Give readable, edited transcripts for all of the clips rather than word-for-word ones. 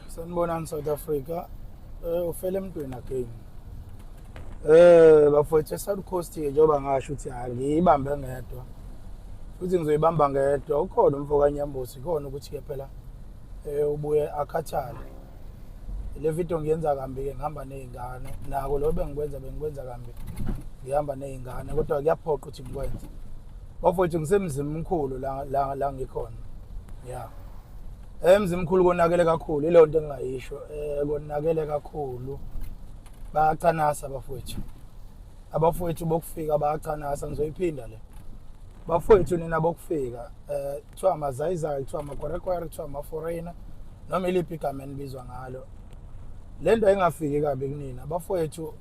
Sanibonani South Africa. Ufele emntwini again. Bafowethu eSouth Coast ke njengoba ngasho ukuthi angiyibambe ngedwa. Futhi ngizoyibamba ngedwa. Ukhona umfo kaNyambosi khona ukuthi ke phela ubuye akhathale. Le video ngiyenza kambi ke ngihamba nezingane. Nako lo bengikwenza bengikwenza kambi. Ngihamba nezingane kodwa kuyaphoqa ukuthi ngikwenze. Bafowethu ngisemzini omkhulu la la la ngikhona. Yeah. Emzimkhulu konakele kakhulu ileyo nto engingayisho konakele kakhulu. Bayacanasa abafowethu. Abafowethu bokufika bayacanasa ngizoyiphinda le. Bafowethu nina bokufika kuthiwa amazayizayi kuthiwa amakwerekwere kuthiwa ama-foreigner noma iliphi igama enibizwa ngalo. Le nto ayingafiki kabi kunina bafowethu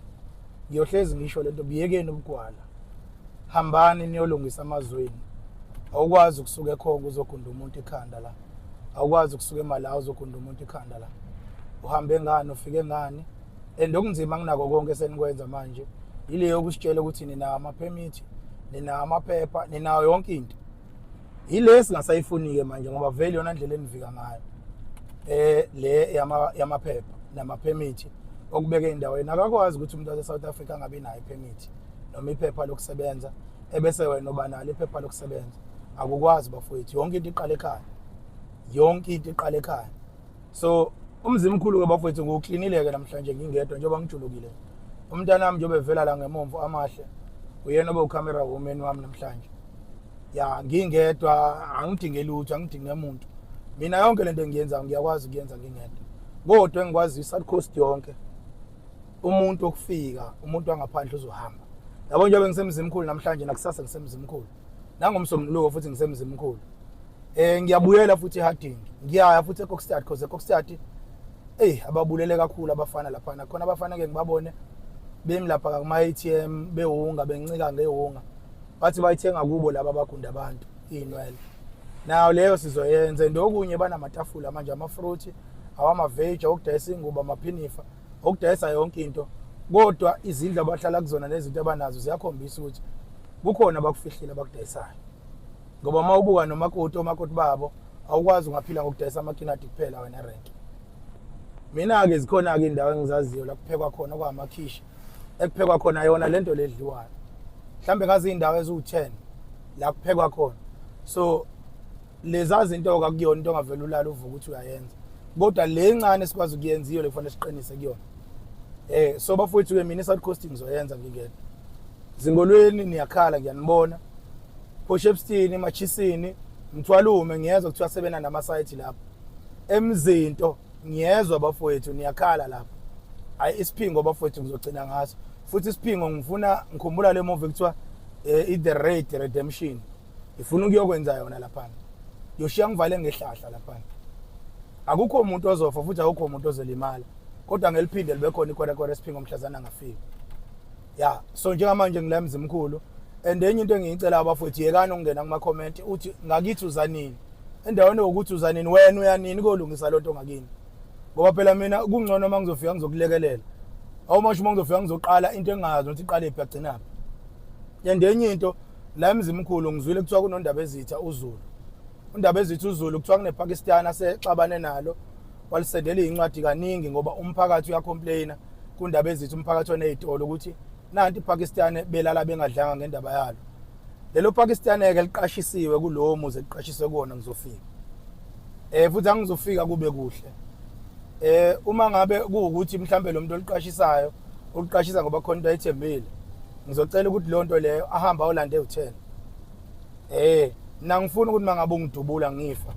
ngiyohlezi ngisho lento biyekeni ubugwala. Hambani niyolungisa amazweni. Awukwazi ukusuka ekhongo uzogunda umuntu ikhanda la. Awukwazi ukusuka eMalawi uzogunda umuntu ikhanda la. Uhambe ngani ufike ngani? And okunzima kunako konke senikwenza manje yile yokusitshela ukuthi ninawo amaphemithi, ninawo amaphepha, ninayo yonke into. Yile singasayifuni-ke manje ngoba vele yona ndlela enivika ngayo le yamaphepha namaphemithi okubeka endaweni. Akakwazi ukuthi umuntu wase-South Africa angabi nayo iphemithi noma iphepha lokusebenza ebese wena uba nalo iphepha lokusebenza. Akukwazi bafowethu, yonke into iqala ekhaya, yonke into iqala ekhaya. So umzimkhulu-ke bafowethu ngiwuklinile-ke namhlanje ngingedwa njengoba ngijulukile. Umntanami njengoba evela la ngemumva amahle uyena obe ucamera woman wami namhlanje. Ya ngingedwa angidinge lutho, angidinge muntu. Mina yonke lento engiyenzayo ngiyakwazi ukuyenza ngingedwa. Kodwa engikwaziyo i-South Coast yonke umuntu okufika umuntu wangaphandle uzohamba. Yabo njengoba ngisemzimkhulu namhlanje nakusasa ngisemzimkhulu. Nangomsombuluko futhi ngisemzimkhulu. Ngiyabuyela futhi eHarding. Ngiyaya futhi eKokstad because eKokstad ababulele kakhulu abafana laphana. Khona abafana ke ngibabone bemi lapha kuma ATM bewunga bencika ngewunga. Bathi bayithenga kubo laba abagunda abantu inwele. Nayo leyo sizoyenza and okunye banamatafula manje ama-fruit, awama-veg, okudayisa ingubo, amaphinifa, okudayisa yonke into. Kodwa izindlu abahlala kuzona nezinto abanazo ziyakhombisa ukuthi kukhona abakufihlile abakudayisayo. Ngoba uma ubuka nomakoti omakoti babo awukwazi ungaphila ngokudayisa amakinati kuphela wena renki. Mina-ke zikhona-ke indawo engizaziyo la kuphekwa khona okwamakhishi ekuphekwa khona yona lento ledliwayo. Mhlambe ngazi indawo eziwu-10 la kuphekwa khona. So leza zinto akuyona into ongavela ulala uvuka ukuthi uyayenza. Kodwa le ncane esikwazi ukuyenza iyo le kufanele siqinise kuyona. So bafowethu ke mina i-South Coast ngizoyenza ngingedwa. Zingolweni niyakhala ngiyanibona. Port Shepstone, Machisini, Mthwalume ngiyezwa kuthiwa sebena nama-site lapho. Emzinto ngiyezwa bafowethu niyakhala lapho. Hayi isiphingo bafowethu ngizogcina ngaso. Futhi isiphingo ngifuna ngikhumbula le movie kuthiwa i-The Raid Redemption. Ngifuna ukuyokwenza yona laphana. Ngiyoshiya ngivale ngehlahla laphana. Akukho umuntu ozofa futhi akukho umuntu ozolimala. Kodwa ngeliphinde libe khona ikwerekwere esiphingo mhlazana ngafika. Ya, so njengamanje ngila emzimkhulu and enye into engiyicela abafowethu yekani ukungena kuma comment uthi ngakithi uzanini. Endaweni yokuthi uzanini wena uyanini kolungisa lonto ngakini. Ngoba phela mina kungcono uma ngizofika ngizokulekelela. Awumasho uma ngizofika ngizoqala into engazi ukuthi iqale phi yagcinaphi. And enye into la emzimkhulu ngizwile kuthiwa kunondaba ezitha uZulu. Undaba ezitha uZulu kuthiwa kunePakistan asexabane nalo walisendela incwadi kaningi ngoba umphakathi uyacomplaina kundaba ezitha umphakathi onezitolo ukuthi nanti iPakistan belala bengadlanga ngendaba yalo. Lelo Pakistan ke liqashisiwe kulowo muzi eliqashiswe kuwona ngizofika. Futhi angizofika kube kuhle. Uma ngabe kuwukuthi mhlambe lo muntu oliqashisayo uliqashisa ngoba khona into ayithembile. Ngizocela ukuthi leyo nto leyo ahambe ayolanda ehotel. Mina ngifuna ukuthi mangabe ungidubula ngifa.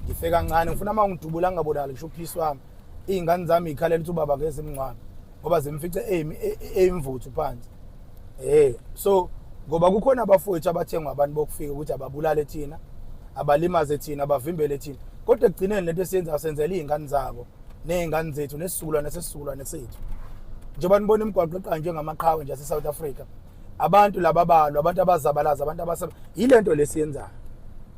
Ngife kancane ngifuna uma ungidubula ngingabonakali ngisho uphisi wami. Izingane zami ikhalela ukuthi ubaba ngeze imngcwabe ngoba zimfice eyimvuthu phansi. So ngoba kukhona abafowethu abathengwa abantu bokufika ukuthi ababulale thina, abalimaze thina, abavimbele thina. Kodwa ekugcineni lento esiyenzayo senzela izingane zabo nezingane zethu nesizukulwane sesizukulwane sethu. Njengoba nibona imigwaqo eqanjwe ngamaqhawe nje ase-South Africa. Abantu laba balwa, abantu abazabalaza, abantu abasaba yilento lesiyenzayo.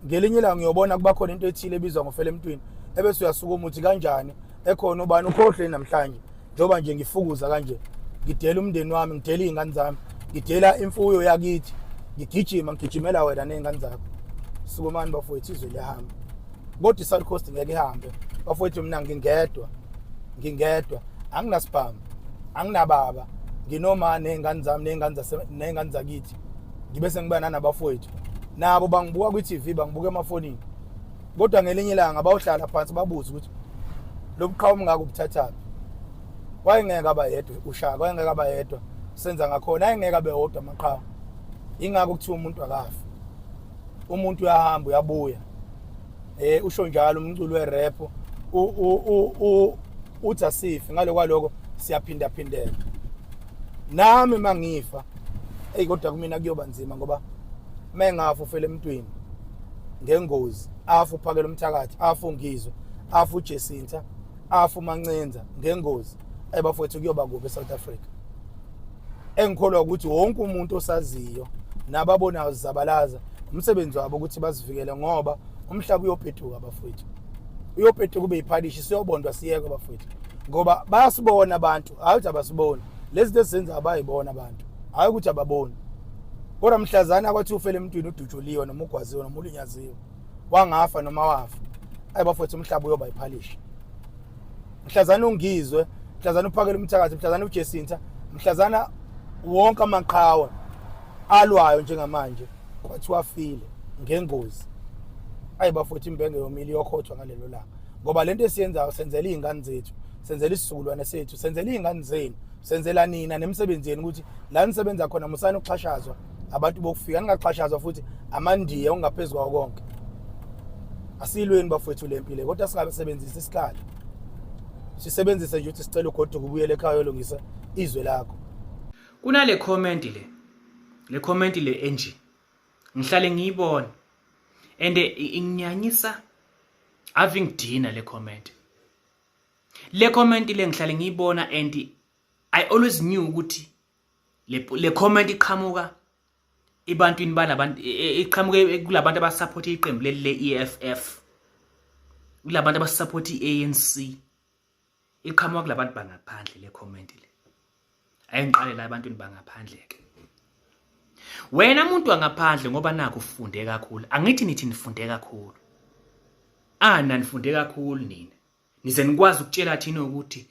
Ngelinye ilanga ngiyobona kuba khona into ethile ebizwa ngofela emntwini ebese uyasukuma uthi kanjani ekhona ubani ukhohlwe namhlanje njengoba nje ngifukuza kanje ngidela umndeni wami, ngidela izingane zami, ngidela imfuyo yakithi, ngigijima ngigijimela wena nezingane zakho. Sukumani bafowethu izwe liyahamba. Kodwa i-South Coast ngeke ihambe, bafowethu. Mina ngingedwa, ngingedwa, anginasibhamu, anginababa, nginoma ney'ngane zami, ney'ngane zase ney'ngane zakithi, ngibe sengiba nanabafowethu, nabo bangibuka kwi-TV, bangibuka emafonini. Kodwa ngelinye ilanga bawuhlala phansi babuze ukuthi lo buqhawe omngaka ubuthathaphi? Wayengeke aba yedwa uShaka, wayengeke aba yedwa senza ngakhona, ayengeke abe wodwa amaqhawe. Ingakho kuthiwa umuntu akafi, umuntu uyahamba uyabuya. Usho njalo umculo we-rap, uthi asifi, ngalo kwaloko siyaphinda phindela. Nami mangifa, eyi, kodwa kumina kuyoba nzima, ngoba mengafa ufele emntwini ngengozi, afa uphakela umthakathi, afa uNgizwe, afa uJesinta, afa uMancenza ngengozi, ayibafowethu, kuyoba kubi eSouth Africa. Engikholwa ukuthi wonke umuntu osaziyo nababonayo zizabalaza umsebenzi wabo ukuthi bazivikele, ngoba umhlaba uyopetuka, bafowethu, uyopetuka ube yiphalishi, siyobondwa siyekwe, bafowethu, ngoba bayasibona abantu. Hayi ukuthi abasiboni lezi zinto esizenza, abayibona abantu, hayi ukuthi ababoni. Kodwa mhlazana kwathi ufele emntwini, udutshuliwe noma ugwaziwe noma ulinyaziwe, wangafa noma wafa, ayi bafowethu, umhlaba uyoba yiphalishi. Mhlazana uNgizwe, mhlazana uphakela umthakathi, mhlazana uJesinta, mhlazana wonke amaqhawe alwayo njengamanje kwathiwa afile ngengozi, ayi bafowethu, imbenge yomile, iyokhothwa ngalelo langa, ngoba lento esiyenzayo senzela iy'ngane zethu, senzela isizukulwane sethu, senzela iy'ngane zenu, senzela nina nemisebenzi yenu, ukuthi la nisebenza khona musani ukuxhashazwa abantu bokufika, ningaxhashazwa futhi amandiya okungaphezu kwawo konke. Asilweni, bafowethu, le mpilo, kodwa singasebenzisi isikhali, sisebenzise nje ukuthi sicela ugoduke, ubuyele ekhaya, uyolungisa izwe lakho. Kunale comment le enje ngihlale ngiyibona and inginyanyisa, ave ingidina le comment. Le comment le ngihlale ngiyibona and I always knew ukuthi le comment iqhamuka ebantwini balabantu, iqhamuke kulabantu abasupport iqembu leli le-EFF, kulabantu abasupport i-ANC, iqhamuka kulabantu bangaphandle le comment le. Ayingiqale la ebantwini bangaphandle ke. Wena muntu wangaphandle, ngoba nakho ufunde kakhulu, angithi nithi nifunde kakhulu, ana nifunde kakhulu nina, nize nikwazi ukutshela thina ukuthi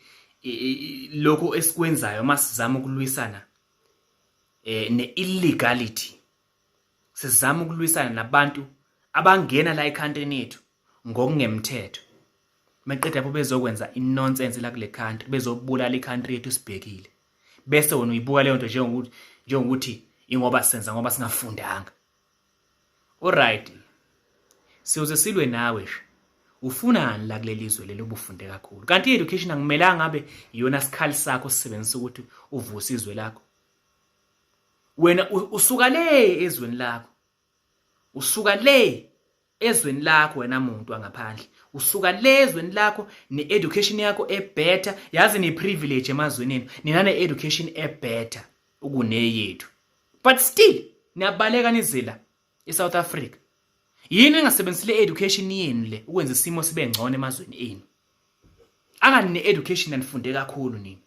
lokho esikwenzayo masizama ukulwisana ne-illegality, sizama ukulwisana nabantu abangena la ekhantrini yethu ngokungemthetho, meqeda lapho bezokwenza i-nonsense la kule country, bezobulala i-country yethu sibhekile, bese wena uyibuka leyo nto njengokuthi ingoba senza ngoba singafundanga. Alright, siyoze silwe nawe nje. Ufunani la kuleli zwe leli obufunde kakhulu? Kanti i-education akumelanga ngabe iyona sikhali sakho sisebenzisa ukuthi uvuse izwe lakho? Wena usuka le ezweni lakho, usuka le ezweni lakho, wena muntu wangaphandle, usuka le ezweni lakho ne-education yakho ebetter. Yazi ne-privilege emazweni enu, nina ne-education ebetter ukuneyethu, but still niyabaleka nizila eSouth Africa. Yini engasebenzisi le education yenu le ukwenza isimo sibe ngcono emazweni enu? Akani ne-education, anifunde kakhulu nini?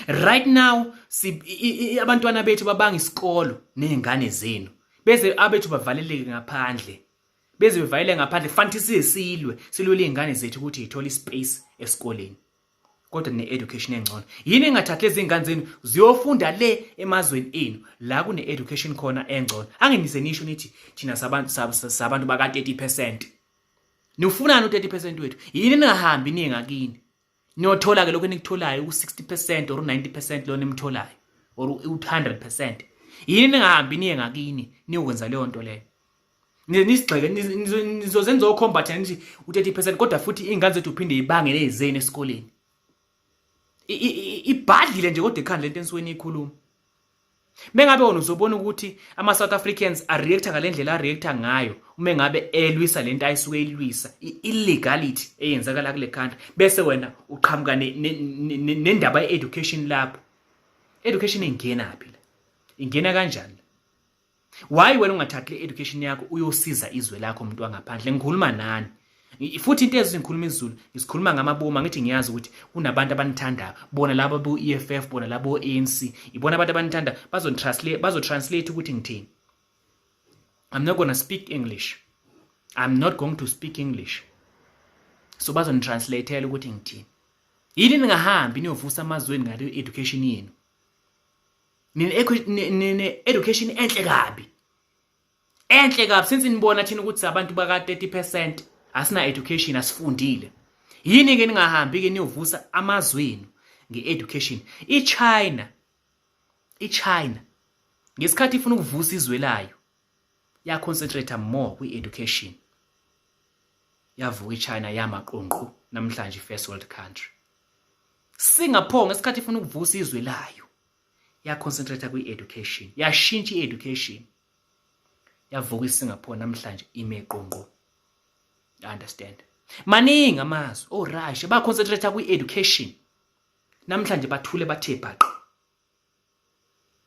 Right now si abantwana bethu babanga isikolo nezingane zenu, beze abethu bavaleleke ngaphandle, beze bevalele ngaphandle. Fanele sisilwe, silwele izingane zethu ukuthi ithole ispace esikoleni, kodwa ne-education engcono. Yini engathathi lezi ngane zenu ziyofunda le emazweni enu la kune-education khona engcono? Angenize nisho nithi thina sabantu baka-30%. Niwufunani u-30% wethu? Yini ningahambi niye ngakini, niyothola-ke lokho enikutholayo ku-60% or u-90% lo nimtholayo or u-100%? Yini ningahambi niye ngakini niyokwenza leyo nto leyo? Nisigxeke, nizozenza okhomba thina nithi u-30%, kodwa futhi iy'ngane zethu uphinde ibange ley'zeni esikoleni. Ibhadlile nje kodwa ekhanda lento enisuke niyikhuluma. Mengabe wena uzobona ukuthi ama-South Africans areacta ngale ndlela areacta ngayo uma ngabe elwisa lento ayisuke ilwisa, i-illegality eyenzakala kule country, bese wena uqhamuka nendaba ye-education lapho. Education ingenaphi la? Ingena kanjani la? Why wena ungathathi le education yakho uyosiza izwe lakho, umuntu wangaphandle? Ngikhuluma nani futhi into ezingikhuluma isiZulu, ngisikhuluma ngamabomu. Angithi ngiyazi ukuthi kunabantu abanithandayo, bona labo bo-EFF, bona labo ANC, ibona abantu abanithanda, bazotranslate, bazotranslate ukuthi ngithini. I'm not gonna speak English. I'm not going to speak English, so bazonitranslateela ukuthi ngithini. Yini ningahambi niyovusa amazweni ngale education yenu? Nine education enhle kabi, enhle kabi. Since nibona thina ukuthi abantu baka 30% asina education, asifundile, yini ke ningahambi ke niyovusa amazweni nge-education? iChina ngesikhathi ifuna ukuvusa izwe layo, ya concentrate more kwi-education. Yavuka iChina, yamaqonqu namhlanje, first world country. Singapore ngesikhathi ifuna ukuvusa izwe layo, ya concentrate kwi-education, yashintsha i-education, yavuka iSingapore, namhlanje ime qonqo. You understand? Maningi amazwe, oRussia ba concentrate kwi-education, namhlanje bathule bathe bhaqa,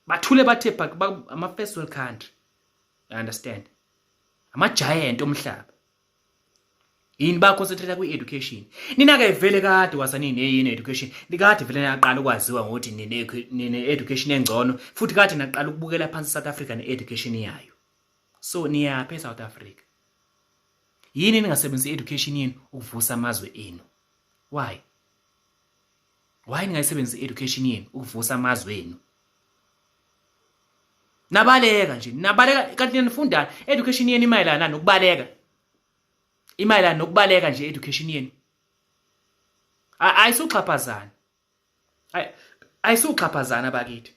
bathule bathe bhaqa, ama first world country. You understand? Ama giant omhlaba. Yini ba concentrate kwi-education? Nina ke vele kade wasanini yini education, likade vele naqala ukwaziwa ngokuthi nine education engcono, futhi kade naqala ukubukela phansi South Africa ne-education yayo. So niyaphi eSouth Africa? Yini ningasebenzisi i-education yenu ukuvusa amazwe enu? Why ningayisebenzisi i-education yenu ukuvusa amazwe enu? Nabaleka nje, nabaleka. Kanti nifundani? Education yenu imayelana nokubaleka, imayelana nokubaleka nje education yenu. Ayisuxhaphazana, ayisuxhaphazana bakithi.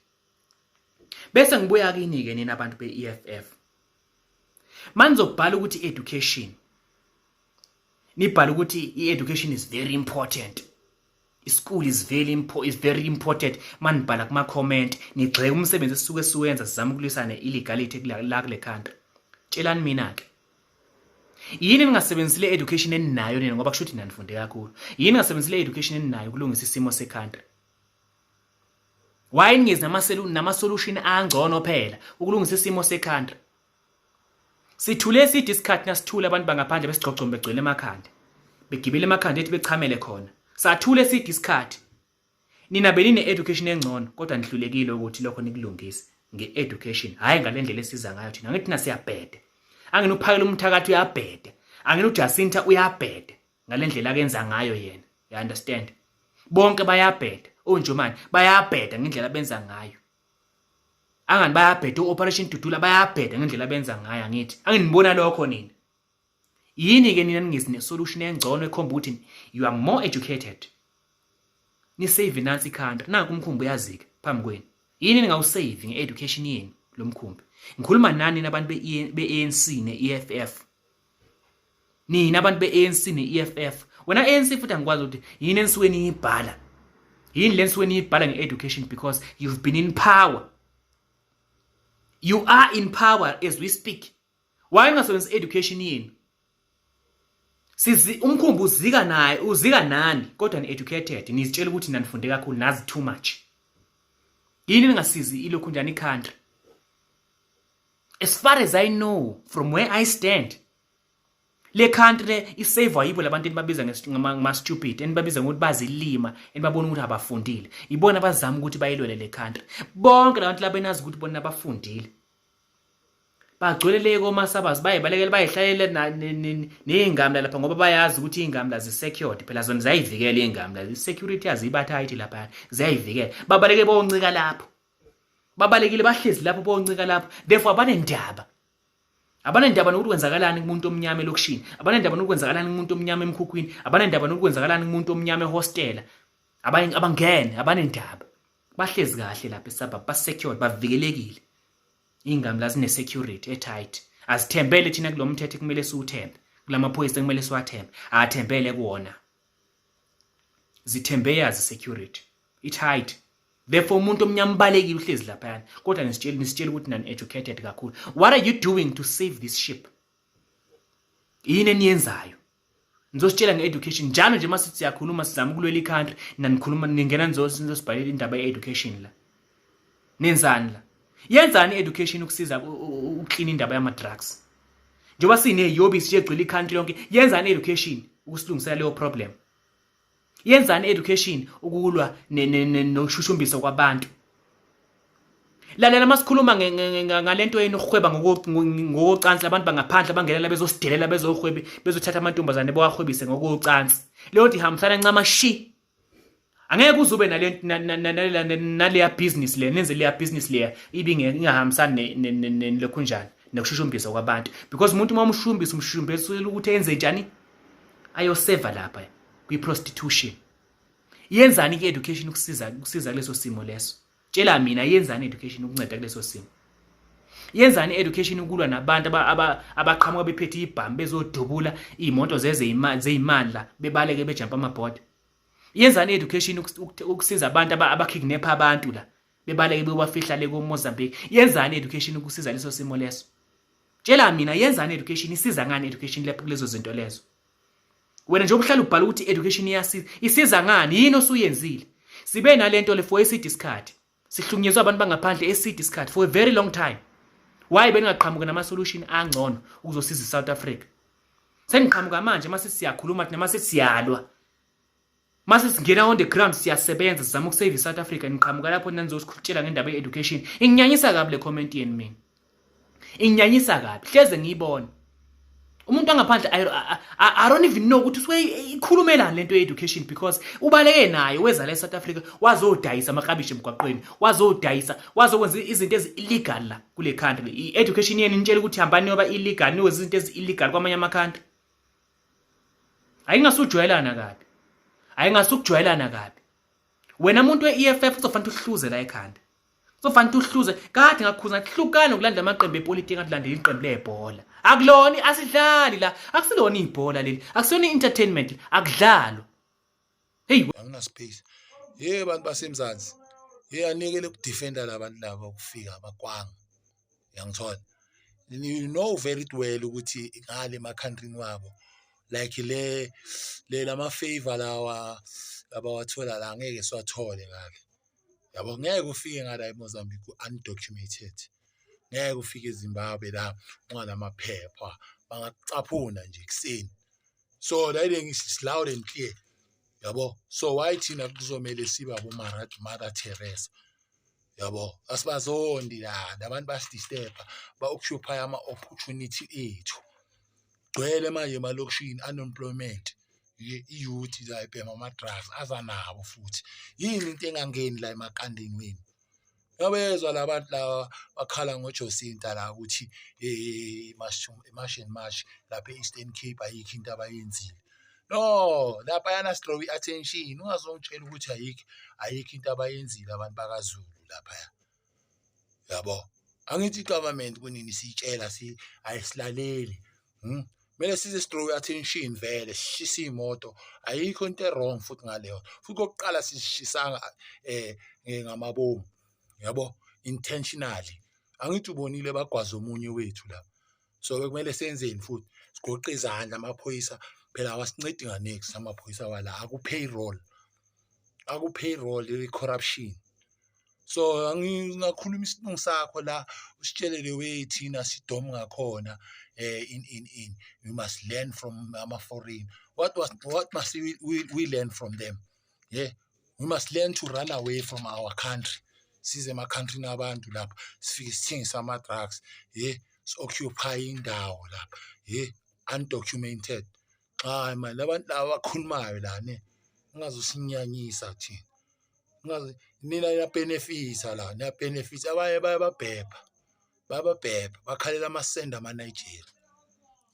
Bese ngibuya kini ke nina abantu be-EFF. Manizobhala ukuthi education, nibhala ukuthi i-education is very important, i-school is very important. Manibhala kuma comment, nigxeka umsebenzi esisuke siwenza sizama ukulwisana ne-illegality la kule country, tshelani mina ke, yini ningasebenzisi le education eninayo nina? Ngoba kusho ukuthi nanifunde kakhulu. Yini ningasebenzisi le education eninayo ukulungisa isimo se-country? Why ningezi nama-solution angcono phela ukulungisa isimo se-country? Sithule eside isikhathi, nasithule abantu bangaphandle besigcogcome, begcwele emakhanda, begibele emakhanda ethi bechamele khona. Sathule eside isikhathi. Nina benine-education engcono, kodwa nihlulekile ukuthi lokho nikulungise nge-education, hhayi ngale ndlela esiza ngayo thina. Angithi thina siyabheda, angini uphakela umthakathi uyabheda, angini uJacinta uyabheda ngale ndlela akenza ngayo yena. You understand? Bonke bayabheda, onjomani bayabheda ngendlela abenza ngayo. Angani bayabheda, u-Operation Dudula bayabheda ngendlela abenza ngayo. Angithi anginibona lokho nina? Yini ke nina ningezi ne-solution engcono ekhomba ukuthi you are more educated, ni-save nansi i-country? Nanku umkhumbi uyazika phambi kwenu, yini ningawusave nge-education yenu lo mkhumbi? Ngikhuluma nani nabantu be-ANC ne-EFF, nina abantu be-ANC ne-EFF. Wena ANC futhi, angikwazi ukuthi yini enisuke niyibhala, yini le nisuke niyibhala nge-education, because you've been in power, you are in power as we speak. Why ungasebenzisi education yenu? Sizi umkhumbi uzika naye, uzika nani, kodwa ni-educated, nizitshela ukuthi nanifunde kakhulu, nazi too much. Yini ningasizi ilokhu njani i-country? As far as I know, from where I stand, le country le isave yibo labantu enibabiza ngama-stupid, enibabiza ngokuthi bazilima, enibabona ukuthi abafundile. Ibona abazama ukuthi bayilwele le country. Bonke labantu laba enazi ukuthi bona abafundile bagcwele le komasabazi, bayibalekele, bayihlalele ney'ngamla lapha, ngoba bayazi ukuthi iy'ngamla zi-secured phela zona, ziyayivikela iy'ngamla, i-security yazo iba tight laphaya, ziyayivikela. Babaleke boncika lapho, babalekile, bahlezi lapho, boncika lapho. Therefore abanendaba, abanendaba nokuthi kwenzakalani kumuntu omnyama elokishini, abanendaba nokuthi kwenzakalani kumuntu omnyama emkhukhwini, abanendaba nokuthi kwenzakalani kumuntu omnyama ehostela. Abangene, abanendaba, bahlezi kahle lapha e-suburb, ba-secured, bavikelekile. Iy'ngamla zine-security e-tight. Azithembele thina kulo mthetho ekumele siwuthembe, kulamaphoyisa ekumele siwathembe, athembele kuwona, zithembe yazi security i-tight. Therefore umuntu omnyama ubalekile, uhlezi laphayana, kodwa nisitshela ukuthi nani educated kakhulu. What are you doing to save this ship? Yini eniyenzayo? Nizositshela nge-education njalo nje. Masithi siyakhuluma, sizama ukulwela i-country, nanikhuluma, ningena nizosibhalela indaba ye-education la. Nenzani la? Yenzani i-education ukusiza ukuklina indaba yama-drugs, njengoba siney'yobisi nje egcwele i-country yonke? Yenzani i-education ukusilungisela leyo problem? Yenzani i-education ukulwa nokushushumbiswa kwabantu? Lalela masikhuluma ngalento yenu ukuhweba ngokocansi labantu bangaphandle abangenela bezosidelela bezohwebi bezothatha amantombazane bawahwebise ngokocansi. Leyo nto ihambisana ncamashi. Angeke uze ube naleya business le nenze leya business leya ibe ingahambisani nelokhunjani nokushushumbiswa kwabantu because umuntu uma umshushumbisa umshushumbisela ukuthi enze njani ayoseva lapha kwi-prostitution. Yenzani i-education ukusiza kuleso simo leso? Tshela mina yenzani education ukunceda kuleso simo? Yenzani education ukulwa nabantu abaqhamuka bephethe ibhamu bezodubula iy'moto zeyimali la bebaleke bejampa amabhoda? Yenzani education ukusiza abantu abakidnapha abantu la bebaleke beyobafihla le koMozambique? Yenzani education ukusiza leso simo leso? Tshela mina yenzani education isiza ngani education lapho kulezo zinto lezo? Wena nje ubuhlala ubhala ukuthi education iyasiza. Isiza ngani? Yini osuyenzile? Sibe nalento le for eside isikhathi. Sihlukunyezwa abantu bangaphandle eside isikhathi for a very long time. Why beningaqhamuki nama solution angcono ukuzosiza iSouth Africa? Seniqhamuka manje mase siyakhuluma thina mase siyalwa. Mase singena on the ground siyasebenza sizama ukusave iSouth Africa niqhamuka lapho nanizosikutshela ngendaba ye-education. Inginyanyisa kabi le comment yenu mina. Inginyanyisa kabi. Hleze ngiyibona. Umuntu angaphandle I don't even know ukuthi usuke ikhulumelani lento ye-education because ubaleke nayo weza la e-South Africa wazodayisa amaklabishi emgwaqweni wazodayisa wazokwenza izinto ezi-illegal la kule country. I-education yenu nitshela ukuthi hambani niyoba illegal niwenza izinto ezi-illegal kwamanye ama-country. Ayingasujwayelana kabi. Ayingasukujwayelana kabi. Wena muntu we-EFF uzofanele uhluze la ekhanda. Kuzofanele uhluze kade ngakukhuza ngathi hlukana ukulandela amaqembu epolitiki ngathi landela iqembu lebhola. Akulona asidlali la, akusilona ibhola leli, akusiyona i-entertainment, akudlalwa. Hey, angina space. Hey bantu basemzansi. Hey anikele ukudefenda labantu laba ukufika abakwanga. Yangithola. You know very well ukuthi ngale ema-country wabo like le lama favor lawa abawathola la ngeke siwathole ngale. Yabo ngeke ufike ngala eMozambique undocumented. Ngeke ufike eZimbabwe la unganamaphepha bangakucaphuna nje ekuseni. So la ile ngisho loud and clear. Yabo so why thina kuzomele sibe abo Mother Teresa. Yabo asibazondi la labantu basidisturba ba-occupy ama-opportunity ethu. Gcwele manje emalokishini unemployment. I-youth la ibhema ama-drugs aza nabo futhi. Yini into engangeni la emakandeni wenu? Uyabezwa la bantu laba bakhala ngoJosinta la ukuthi March and March lapha e-Eastern Cape ayikho into abayenzile. No, laphayana si-draw i-attention ungazongitshela ukuthi ayikho into abayenzile abantu bakaZulu laphaya. Yabo, angithi i-government kunini siyitshela ayisilaleli. Kumele size si-draw i-attention vele sishise iy'moto ayikho into e-wrong futhi ngaleyo. Futhi okokuqala sishisanga ngamabomu yabo intentionally. Angithi ubonile bagwaza omunye wethu la. So bekumele senzeni futhi sigoqe izandla amaphoyisa phela awasincedi nga-niks amaphoyisa wala aku-payroll aku-payroll i-corruption. So ngingakhuluma isilungu sakho la usitshele the way thina sidom ngakhona in we must learn from ama-foreign. What must we learn from them? Yeah, we must learn to run away from our country. Size ema-country abantu lapha sifike sithengise ama-drugs, yeah, si-occupy indawo lapha, yeah, undocumented. Hayi man labantu laba abakhulumayo la ne ungazosinyanyisa thina. Ungaze nina niyabenefitha la, niyabenefitha abanye bayababhebha. Bayababhebha bakhalela amasende ama-Nigeria.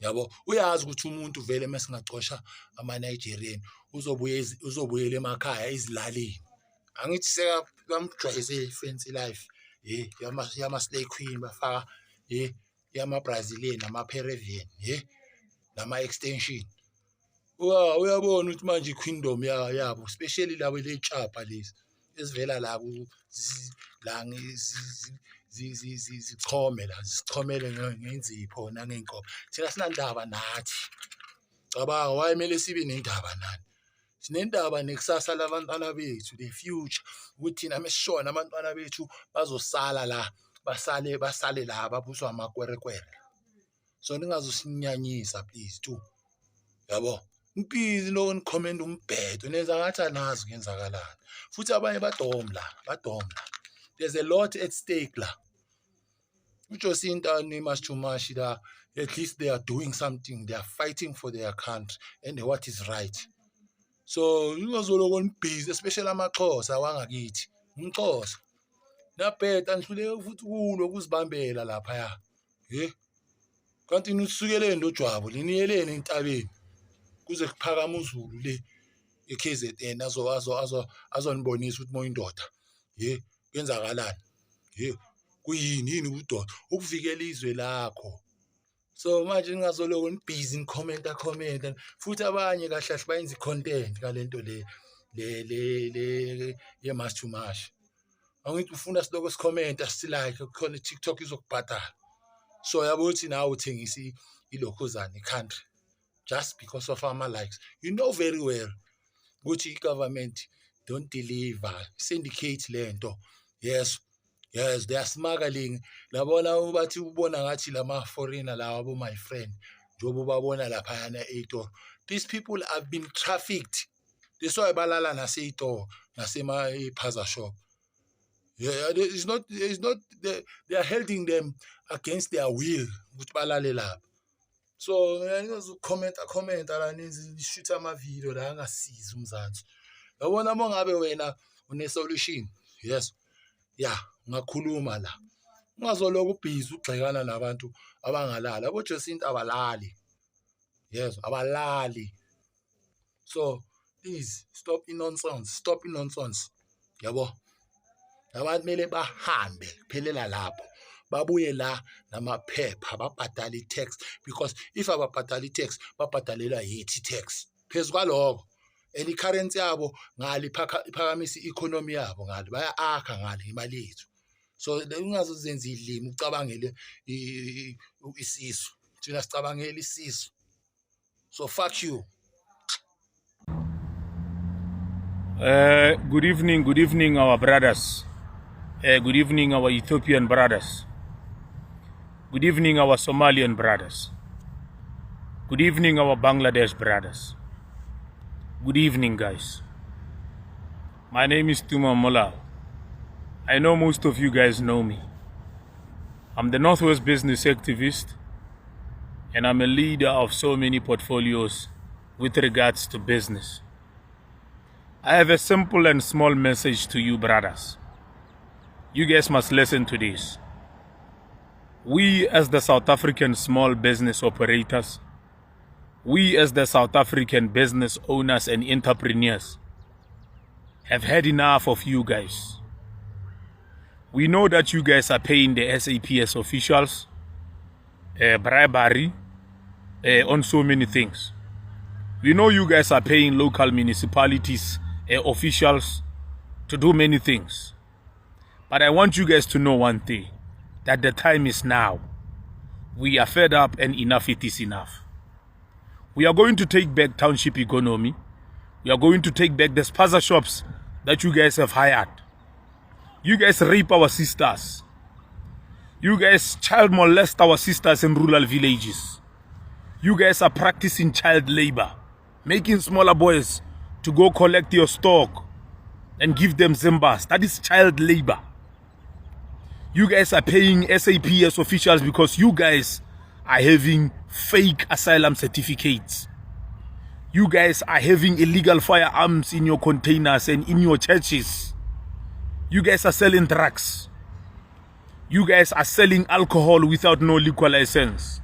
Yabo uyazi ukuthi umuntu vele mesingacosha ama-Nigerian uzobuye uzobuyela emakhaya ezilalini. Angithi seka bamjwayeze i-fancy life ye yama-slay queen bafaka ye yama-Brazilian nama-Peruvian ye nama-extension. Uyabona ukuthi manje i-queendom yabo especially labo ley'tshapha lezi ezivela la la zichome la zichomele ngenzipho nangey'nkomo. Thina asinandaba nathi. Cabanga why kumele sibe nendaba nani? Sinendaba nekusasa labantwana bethu, the future ukuthi thina mesishona abantwana bethu bazosala la basale la babuswa amakwerekwere. So ningazosinyanyisa please tu. Yabo, nibhizi lokho nikhomenta umbhedo nenza ngathi anazi kuyenzakalani. Futhi abanye badom la, badom la. There's a lot at stake la. UJacinta Nemas Chumashi la, at least they are doing something. They are fighting for their country and what is right. So ungazoloko nibhizi, especially amaXhosa awangakithi. UmXhosa. Nabheda nihluleke futhi ukulwa ukuzibambela laphaya. He? Kanti nisukeleni lo jwabo, liniyeleni entabeni. Kuze kuphakame uZulu le e-KZN azo azo azo azonibonisa ukuthi moyindoda. He, kwenzakalani? He, kuyini yini ubudoda? Ukuvikela izwe lakho. So manje ningazoloko nibhizi nikhomenta khomenta futhi abanye kahle kahle bayenza i-content kalento le le le le ye-March to March. Angithi ufuna siloko sikhomenta si-like khona i-TikTok izokubhadala. So yabo ukuthi nawe uthengisa ilokhuzana i-country just because of ama-likes. You know very well ukuthi i-government don't deliver, syndicate lento. Yes. Yes, they are smuggling. Labona bathi ubona ngathi lama foreigner lawa abo my friend njengoba ubabona laphayana ey'tolo. These people have been trafficked. That's why balala nasey'tolo nasema e-spaza shop. Yeah, it's not they are holding them against their will ukuthi balale lapha. So ngizokhomenta khomenta la nishutha ama-video la angasizi uMzansi. Yabona uma ngabe wena une-solution, yes, yeah, ungakhuluma la. Ungazoloko ubhizi ugxekana nabantu abangalali. Abo Jacinta abalali. Yes, abalali. So please stop i-nonsense, stop i-nonsense. Yabo? Abantu kumele bahambe kuphelela lapho. Babuye la namaphepha babhadale i-tax because if ababhadali i-tax babhadalela yithi i-tax. Phezu kwalokho and i-currency yabo ngale iphakamisa i-economy yabo ngale baya-akha ngale imali yethu. So ungazozenza ilimi ucabangele isisu. Thina sicabangela isisu. So fuck you. Good evening, our brothers. Good evening, our Ethiopian brothers. Good evening, our Somalian brothers. Good evening, our Bangladesh brothers. Good evening, guys. My name is Tuma Molao. I know most of you guys know me. I'm the Northwest Business Activist, and I'm a leader of so many portfolios with regards to business. I have a simple and small message to you, brothers. You guys must listen to this. We, as the South African small business operators, we, as the South African business owners and entrepreneurs, have had enough of you guys. We know that you guys are paying the SAPS officials bribery on so many things. We know you guys are paying local municipalities officials to do many things. But I want you guys to know one thing, that the time is now. We are fed up and enough it is enough. We are going to take back township economy. We are going to take back the spaza shops that you guys have hired. You guys rape our sisters. You guys child molest our sisters in rural villages. You guys are practicing child labor, making smaller boys to go collect your stock and give them zimbas. That is child labor. You guys are paying SAPS officials because you guys are having fake asylum certificates. You guys are having illegal firearms in your containers and in your churches. You guys are selling drugs. You guys are selling alcohol without no liquor license.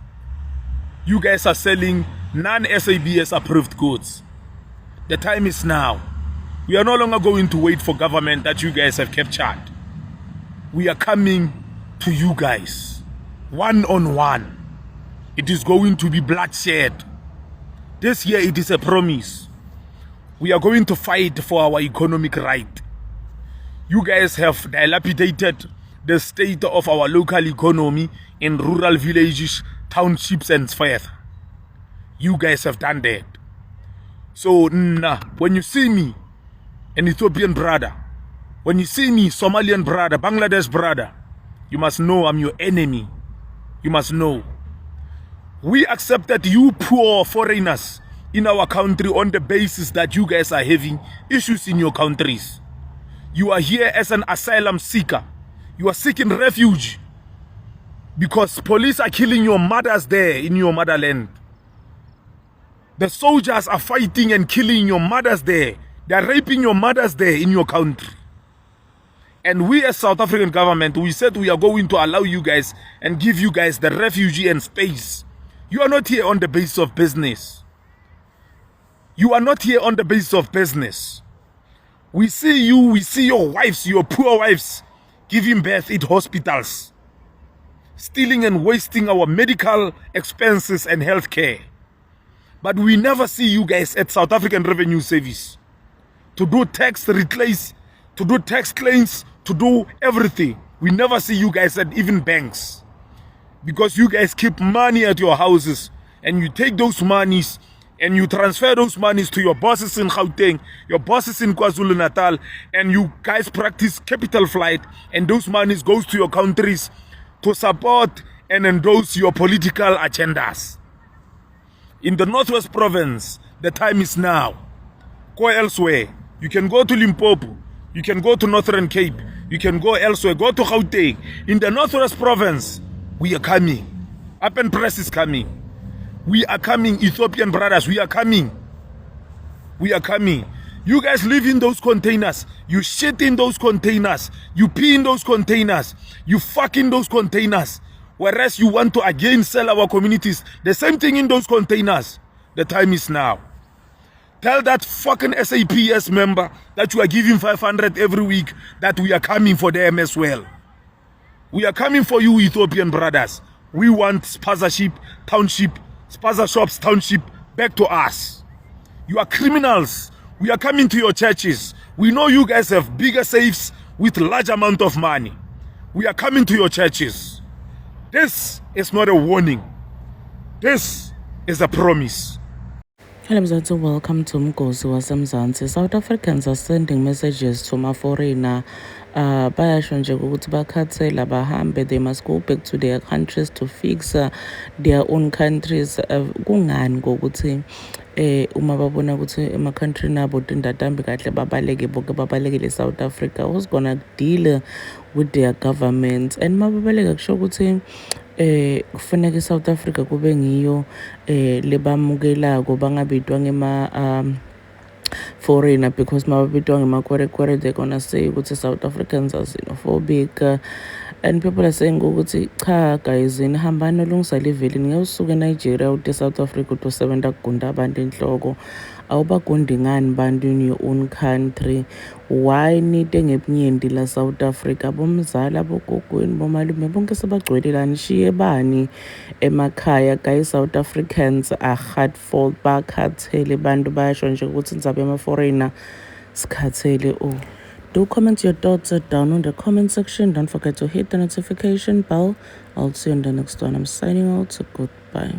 You guys are selling non-SABS approved goods. The time is now. We are no longer going to wait for government that you guys have captured. We are coming to you guys, one on one. It is going to be bloodshed. This year it is a promise. We are going to fight for our economic right. You guys have dilapidated the state of our local economy in rural villages, townships and further. You guys have done that. So nah, when you see me, an Ethiopian brother, when you see me, Somalian brother, Bangladesh brother, you must know I'm your enemy. You must know. We accepted you poor foreigners in our country on the basis that you guys are having issues in your countries. You are here as an asylum seeker. You are seeking refuge because police are killing your mothers there in your motherland. The soldiers are fighting and killing your mothers there. They are raping your mothers there in your country. And we as South African government, we said we are going to allow you guys and give you guys the refugee and space. You are not here on the basis of business. You are not here on the basis of business. We see you, we see your wives, your poor wives, giving birth at hospitals, stealing and wasting our medical expenses and health care. But we never see you guys at South African Revenue Service to do tax reclaims, to do tax claims, to do everything. We never see you guys at even banks because you guys keep money at your houses and you take those monies and you transfer those monies to your bosses in Gauteng, your bosses in KwaZulu-Natal, and you guys practice capital flight, and those monies goes to your countries to support and endorse your political agendas. In the Northwest Province, the time is now. Go elsewhere. You can go to Limpopo. You can go to Northern Cape. You can go elsewhere. Go to Gauteng. In the Northwest Province, we are coming. Up and Press is coming. We are coming, Ethiopian brothers. We are coming. We are coming. You guys live in those containers. You shit in those containers. You pee in those containers. You fuck in those containers. Whereas you want to again sell our communities. The same thing in those containers. The time is now. Tell that fucking SAPS member that you are giving 500 every week that we are coming for them as well. We are coming for you, Ethiopian brothers. We want sponsorship, township, spaza shops, township back to us. You are criminals. We are coming to your churches. We know you guys have bigger safes with large amount of money. We are coming to your churches. This is not a warning. This is a promise. Hello Mzansi, welcome to Mgosi waseMzansi. South Africans are sending messages to ma-foreigner. Bayasho nje ukuthi bakhathele bahambe, they must go back to their countries to fix their own countries. Kungani ngokuthi uma babona ukuthi ema-country nabo tindatambi kahle babaleke bonke babalekele South Africa? Who's gonna deal with their government? And mababaleka kusho ukuthi kufuneka iSouth Africa kube ngiyo lebamukelako, bangabitwa ngema foreigner, because mababitwa ngemakwerekwere, they're gonna say ukuthi South Africans are xenophobic. And people are saying ukuthi cha guys, nihambani olungisa liveli, ngeke usuke eNigeria ude South Africa utosebenza kugunda abantu inhloko. Awubagundi ngani bantu in your own country? Why nite ngebunyenti la South Africa? Bomzala, bogogweni, bomalume bonke sebagcwele la, nishiye bani emakhaya? Guys, South Africans are hurtful, bakhathele bantu. Bayasho nje ukuthi indzaba yama-foreigner sikhathele. Oh, do comment your thoughts down in the comment section. Don't forget to hit the notification bell. I'll see you in the next one. I'm signing out. Goodbye.